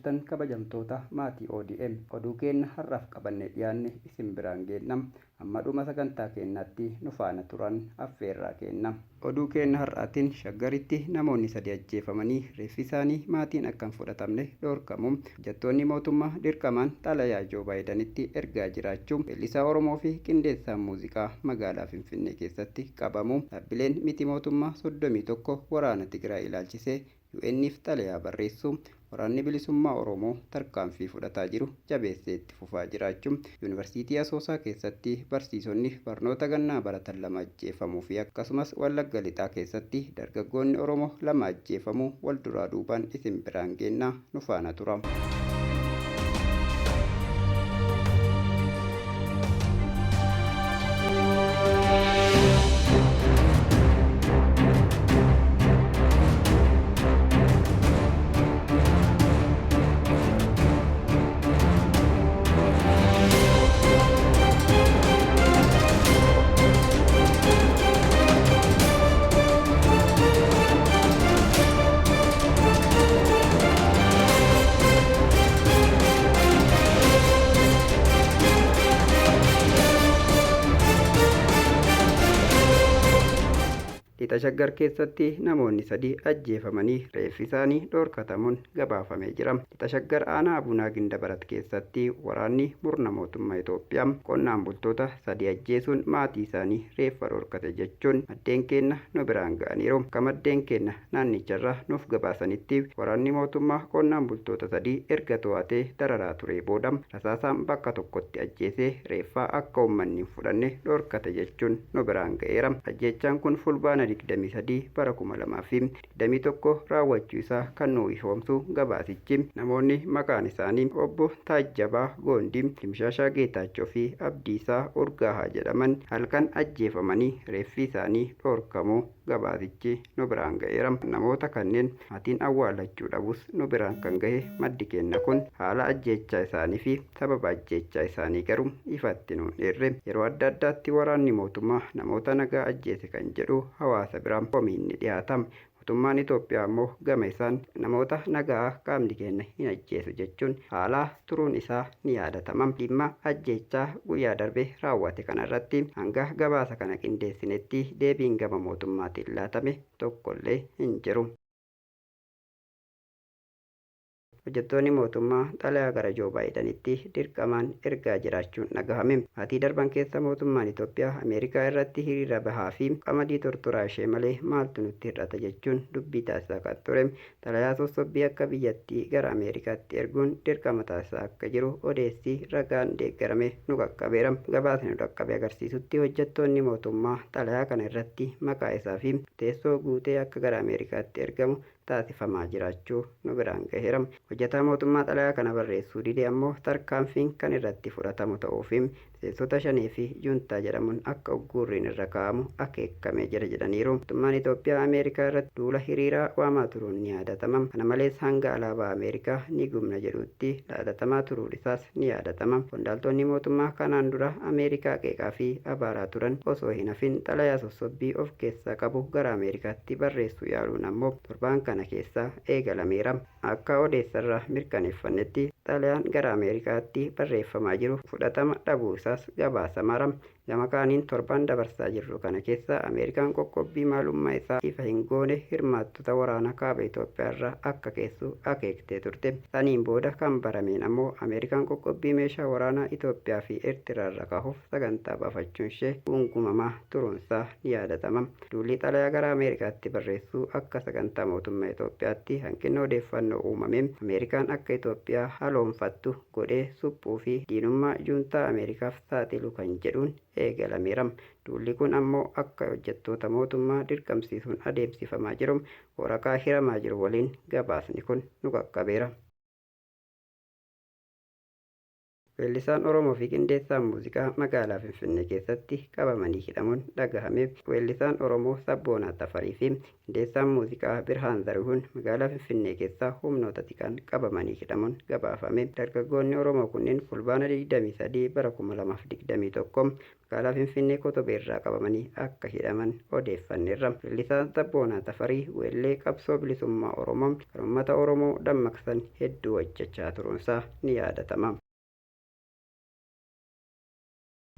Jirtan kabajamtoota maatii ODM, oduu keenna har'aaf qabannee dhiyaanne isin biraan geenna. Hamma dhuma sagantaa keennaatti nu faana turan affeerraa keenna. Oduu keenna har'aatiin Shaggaritti namoonni sadi ajjeefamanii reeffi isaanii maatiin akka hin fudhatamne dhoorkamuu, hojjattoonni mootummaa dirqamaan xalayaa Joo Baayidanitti ergaa jiraachuu, weellisaa Oromoo fi qindeessaan muuziqaa magaalaa Finfinnee keessatti qabamuu, dhaabbileen miti mootummaa 31 waraana Tigraay ilaalchisee UN'f xalayaa barreessuu, Waraanni Bilisummaa Oromoo tarkaanfii fudhataa jiru jabeessee itti fufaa jiraachuu, Yuunivarsiitii Asoosaa keessatti barsiisonni barnoota gannaa baratan lama ajjeefamuu fi akkasumas Wallagga Lixaa keessatti dargaggoonni Oromoo lama ajjeefamuu wal duraa duubaan isin biraan geenna, nu faana turaa. Lixa Shaggar keessatti namoonni sadi ajjeefamanii reeffi isaanii dhoorkatamuun gabaafamee jira. Lixa Shaggar aanaa Abunaa Gindabarat keessatti waraanni murna mootummaa Itoophiyaa qonnaan bultoota sadi ajjeesuun maatii isaanii reeffa dhoorkate jechuun maddeen keenna nu biraan ga'aniiru. Akka maddeen keenna naannicharraa nuuf gabaasanitti waraanni mootummaa qonnaan bultoota sadii erga to'atee dararaa turee booda rasaasaan bakka tokkotti ajjeesee reeffaa akka uummanni hin fudhanne dhorkate jechuun nu biraan ga'eera. Ajjeechaan kun Fulbaana 23 bara 2021 raawwachuu isaa kan nu ifoomsu gabaasichi, namoonni maqaan isaanii Obbo Taajjabaa Goondii, Dimshaashaa Geetaachoo fi Abdiisaa Urgaahaa jedhaman halkan ajjeefamanii reeffi isaanii dhorkamuu gabaasichi nu biraan ga'eera. Namoota kanneen maatiin awwaallachuu dhabus nu biraan kan gahe maddi keenna kun, haala ajjeechaa isaanii fi sababa ajjeechaa isaanii garuu ifatti nuun eerre. Yeroo adda addaatti waraanni mootummaa namoota nagaa ajjeese kan jedhu hawaasa biraa komiin ni dhiyaata. Mootummaan Itoophiyaa ammoo gama isaan namoota nagaa qaamni keenna hin ajjeesu jechuun haalaa turuun isaa ni yaadatama. Dhimma ajjeechaa guyyaa darbe raawwate kana irratti hanga gabaasa kana qindeessinetti deebiin gama mootummaatiin laatame tokkollee hin jiru. Hojjettoonni mootummaa xalayaa gara Joo Baayidanitti dirqamaan ergaa jiraachuun dhagahame. Baatii darban keessa mootummaan Itoophiyaa Ameerikaa irratti hiriira bahaa fi qamadii tortoraa ishee malee maaltu nutti hir'ata jechuun dubbii taasisaa kan ture xalayaa sossobbii akka biyyattii gara Ameerikaatti erguun dirqama taasisaa akka jiru odeessi ragaan deeggarame nu qaqqabeera. Gabaasni nu dhaqqabe agarsiisutti hojjettoonni mootummaa xalayaa kana irratti maqaa isaa fi teessoo guutee akka gara Ameerikaatti ergamu taasifamaa jiraachuu nu biraan gaheera. Hojjetaa mootummaa xalayaa kana barreessuu dide ammoo tarkaanfiin kan irratti fudhatamu ta'uu fi miseensota Shanee fi Juuntaa jedhamuun akka ugguurriin irra kaa'amu akeekkamee jira jedhaniiru. Mootummaan Itoophiyaa Ameerikaa irratti duula hiriiraa waamaa turuun ni yaadatama. Kana malees hanga alaabaa Ameerikaa ni gubna jedhuutti dhaadatamaa turuun isaas ni yaadatama. Qondaaltonni mootummaa kanaan dura Ameerikaa qeeqaa fi abaaraa turan osoo hin hafin xalayaa sossobbii of keessaa qabu gara Ameerikaatti barreessuu yaaluun ammoo torbaan kana keessa eegalameera. Akka odeessarraa mirkaneeffannetti xalayaan gara Ameerikaatti barreeffamaa jiru fudhatama dhabuu isaas gabaasamaara. Gama kaaniin torban dabarsaa jirru kana keessa Ameerikaan qoqqobbii maalummaa isaa ifa hin goone hirmaattota waraana kaaba Itoophiyaarra akka keessu akeektee turte. Saniin booda kan barameen ammoo Ameerikaan qoqqobbii meeshaa waraanaa Itoophiyaa fi Ertiraarra kaahuuf sagantaa baafachuunshee guungumamaa turuunsaa ni yaadatama. Duulli xalayaa gara Ameerikaatti barreessuu akka sagantaa mootummaa Itoophiyaatti hanqinni odeeffannoo uumameen Ameerikaan akka Itoophiyaa haloomfattu godhee suphuu fi diinummaa juuntaa Ameerikaaf saaxilu kan jedhuun eegalameera. Duulli kun ammoo akka hojjettoota mootummaa dirqamsiisuun adeemsifamaa jiru waraqaa hiramaa jiru waliin gabaasni kun nu qaqqabeera. Weellisaan Oromoo fi qindeessaan muuziqaa magaalaa Finfinnee keessatti qabamanii hidhamuun dhagahame. Weellisaan Oromoo Sabboonaa Tafarii fi qindeessaan muuziqaa Birhaan Zarihuun magaalaa Finfinnee keessaa humnoota tikaan qabamanii hidhamuun gabaafame. Dargaggoonni Oromoo kunneen Fulbaana 23 bara 2021 magaalaa Finfinnee Kotobee irraa qabamanii akka hidhaman odeeffanneerra. Weellisaan Sabboonaa Tafarii weellee qabsoo bilisummaa Oromoo kan uummata Oromoo dammaqsan hedduu hojjechaa turuunsaa ni yaadatama.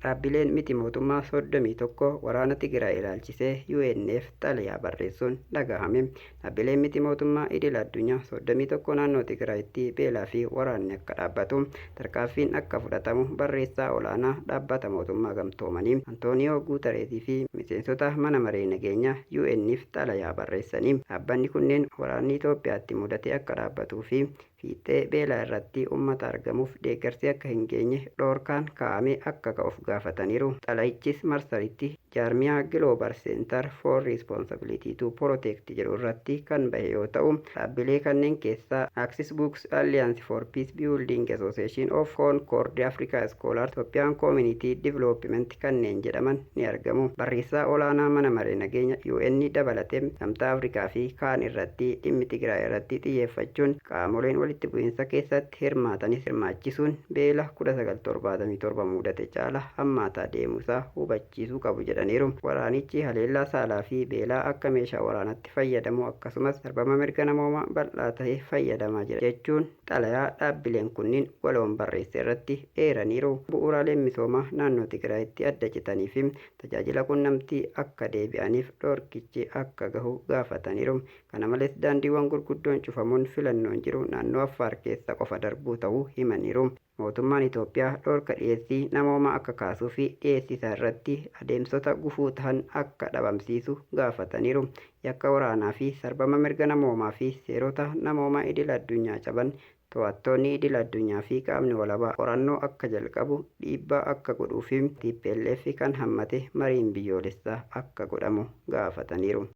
Dhaabbileen miti mootummaa 31 waraana Tigraay ilaalchisee UN'f xalayaa barreessuun dhagahame. Dhaabbileen miti mootummaa idil addunyaa 31 naannoo Tigraayitti beelaa fi waraanni akka dhaabbatu tarkaanfiin akka fudhatamu barreessaa olaanaa dhaabbata mootummaa gamtoomanii Antooniyoo Guutareesii fi miseensota mana maree nageenyaa UN'f xalayaa barreessanii, dhaabbanni kunneen waraanni Itoophiyaatti mudate akka dhaabbatuu fi fiixee beelaa irratti uummata argamuuf deeggarsi akka hin geenye dhoorkaan kaa'ame akka ka'uuf gaafataniiru. Xalayichis marsariitti jaarmiyaa Global Center for Responsibility to Protect jedhu irratti kan bahe yoo ta'u, dhaabbilee kanneen keessaa Access Books, Alliance for Peace Building, Association of Concord Africa Scholars, Ethiopian Community Development kanneen jedhaman ni argamu. Barreessaa olaanaa mana maree nageenya UN dabalatee Gamtaa Afrikaa fi kaan irratti dhimmi Tigraay irratti xiyyeeffachuun qaamoleen walitti bu'iinsa keessatti hirmaatanis hirmaachisuun beela 1977 mudate caala hammaataa deemuusaa hubachiisuu qabu jedhaniiru. Waraanichi haleellaa saalaa fi beelaa akka meeshaa waraanatti fayyadamu, akkasumas sarbama mirga namoomaa bal'aa ta'e fayyadamaa jira jechuun xalayaa dhaabbileen kunniin waloon barreesse irratti eeraniiru. Bu'uuraaleen misoomaa naannoo Tigraayitti adda citanii fi tajaajila qunnamtii akka deebi'aniif dhorkichi akka gahu gaafataniiru. Kana malees, daandiiwwan gurguddoon cufamuun filannoon jiru naannoo Affaar keessa qofa darbuu ta'uu himaniiru. Mootummaan Itoophiyaa dhorka dhiyeessii namoomaa akka kaasuu fi dhiyeessii isaa irratti adeemsota gufuu ta'an akka dhabamsiisu gaafataniiru. Yakka waraanaa fi sarbama mirga namoomaa fi seerota namoomaa idil addunyaa caban to'attoonni idil addunyaa fi qaamni walabaa qorannoo akka jalqabu dhiibbaa akka godhuu fi TPLF kan hammate mariin biyyoolessaa akka godhamu gaafataniiru.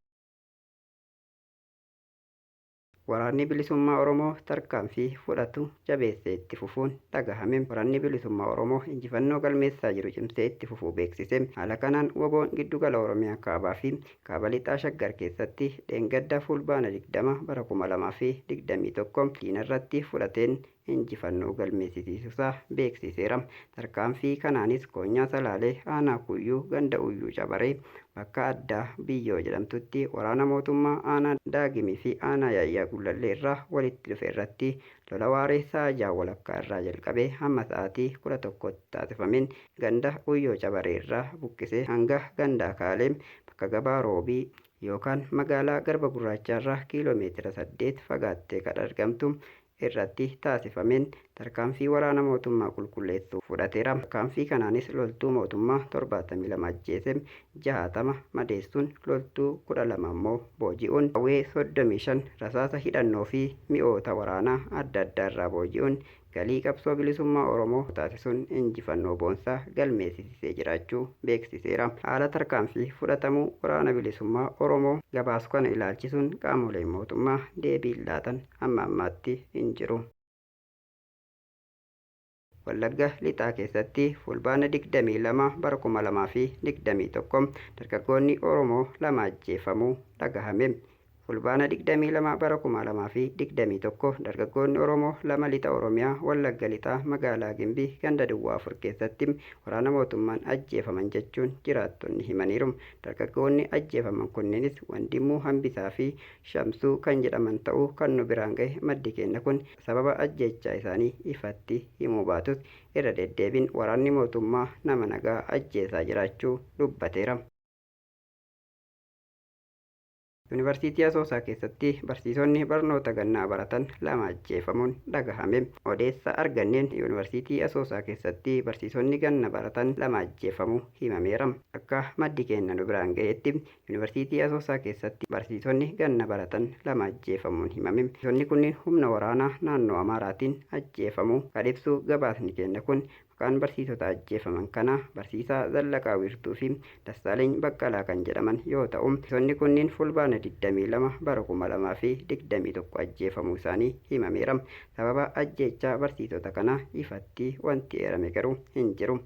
Waraanni Bilisummaa Oromoo tarkaanfii fudhatu jabeessee itti fufuun dhagahame. Waraanni Bilisummaa Oromoo injifannoo galmeessaa jiru cimsee itti fufuu beeksise. Haala kanaan WBOn giddugala Oromiyaa kaabaa fi kaaba lixaa Shaggar keessatti dheengadda Fulbaana 20 bara 2021 diinarratti fudhateen injifannoo galmeessisiisuusaa beeksiseera. Tarkaanfii kanaanis Koonyaa Salaalee, Aanaa Kuyyuu, ganda Uyyuu Cabaree bakka addaa Biyyoo jedhamtutti waraana mootummaa Aanaa Daagimii fi Aanaa Yaayyaa Gullallee irraa walitti dhufe irratti lola waaree sa'a 6 walakkaa irraa jalqabee hamma sa'aatii 11tti taasifameen ganda Uyyoo Cabaree irraa buqqisee hanga ganda Akaalee bakka gabaa Roobii yookaan magaalaa Garba Gurraachaarraa kiiloomeetira 8 fagaattee kan argamtu irratti taasifameen tarkaanfii waraana mootummaa qulqulleessuu fudhateera. Tarkaanfii kanaanis loltuu mootummaa 72 ajjeese, 60 madeessuun, loltuu 12 immoo booji'uun, qawwee 35, rasaasa hidhannoo fi mi'oota waraanaa adda addaa irraa booji'uun galii qabsoo bilisummaa Oromoo taasisuun injifannoo boonsaa galmeessisee jiraachuu beeksiseera. Haala tarkaanfii fudhatamuu waraana bilisummaa Oromoo gabaasu kana ilaalchisuun qaamoleen mootummaa deebiin laatan hamma ammaatti hin jiru. Wallagga Lixaa keessatti Fulbaana 22 bara 2021 dargaggoonni Oromoo lama ajjeefamuu dhagahame. Fulbaana 22 bara 2021 dargaggoonni Oromoo lama lixa Oromiyaa Wallagga Lixaa magaalaa Gimbii ganda Duwwaa 4 keessatti waraana mootummaan ajjeefaman jechuun jiraattonni himaniiru. Dargaggoonni ajjeefaman kunneenis Wandimmuu Hambisaa fi Shamsuu kan jedhaman ta'uu kan nu biraan gahe maddi keenya kun, sababa ajjeechaa isaanii ifatti himuu baatus irra deddeebiin waraanni mootummaa nama nagaa ajjeesaa jiraachuu dubbateera. Yuunivarsiitii Asoosaa keessatti barsiisonni barnoota gannaa baratan lama ajjeefamuun dhagahame. Odeessa arganneen Yuunivarsiitii Asoosaa keessatti barsiisonni ganna baratan lama ajjeefamuu himameera. Akka maddi keenya nu biraan gahetti, Yuunivarsiitii Asoosaa keessatti barsiisonni ganna baratan lama ajjeefamuun himame. Barsiisonni kunneen humna waraanaa naannoo Amaaraatiin ajjeefamuu kan ibsu gabaasni keenya kun, Maqaan barsiisota ajjeefaman kanaa Barsiisaa Zallaqaa Wiirtuu fi Dassaaleny Baqqalaa kan jedhaman yoo ta'u, barsiisonni kunniin Fulbaana 22 bara 2021 ajjeefamuu isaanii himameera. Sababa ajjeechaa barsiisota kanaa ifatti wanti eerame garuu hin jiru.